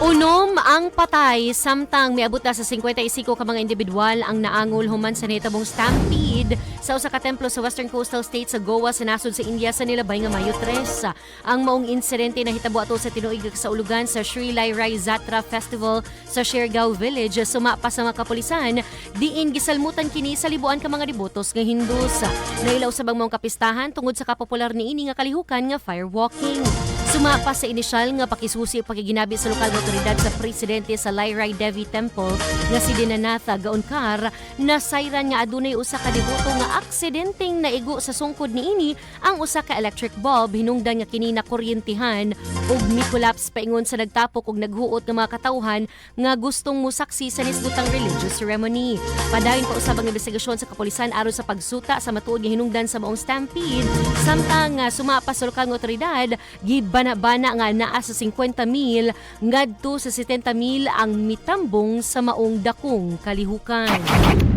Unom ang patay samtang miabot na sa 55 ka mga individual ang naangol human sa nahitabong stampede sa usa ka templo sa Western Coastal State sa Goa sa nasod sa India sa nilabay nga Mayo 3. Ang maong insidente nahitabo ato sa tinuig nga kasaulugan sa Sri Lairai Zatra Festival sa Shergaon Village, suma pa sa mga kapulisan, diin gisalmutan kini sa libuan ka mga debotos nga Hindus. Naila usab ang maong kapistahan tungod sa kapopular niini nga kalihukan nga firewalking. Suma pa sa inisyal nga pakisusi ug pakiginabi sa lokal nga otoridad sa presidente sa Lairai Devi Temple nga si Dinanatha Gaonkar, nasayran nga adunay usa ka deboto nga aksidenteng naigo sa sungkod niini ang usa ka electric bulb, hinungdan nga kini nakuryentihan ug mi-collapse paingon sa nagtapok ug naghuot nga mga katawhan nga gustong musaksi sa nisgutang religious ceremony. Padayon pa usab ang investigasyon sa kapulisan aron sa pagsuta sa matuod nga hinungdan sa maong stampede, samtang nga suma pa sa lokal nga otoridad, gibana-bana nga naa sa 50 mil ngadto sa 70 mil ang mitambong sa maong dakong kalihukan.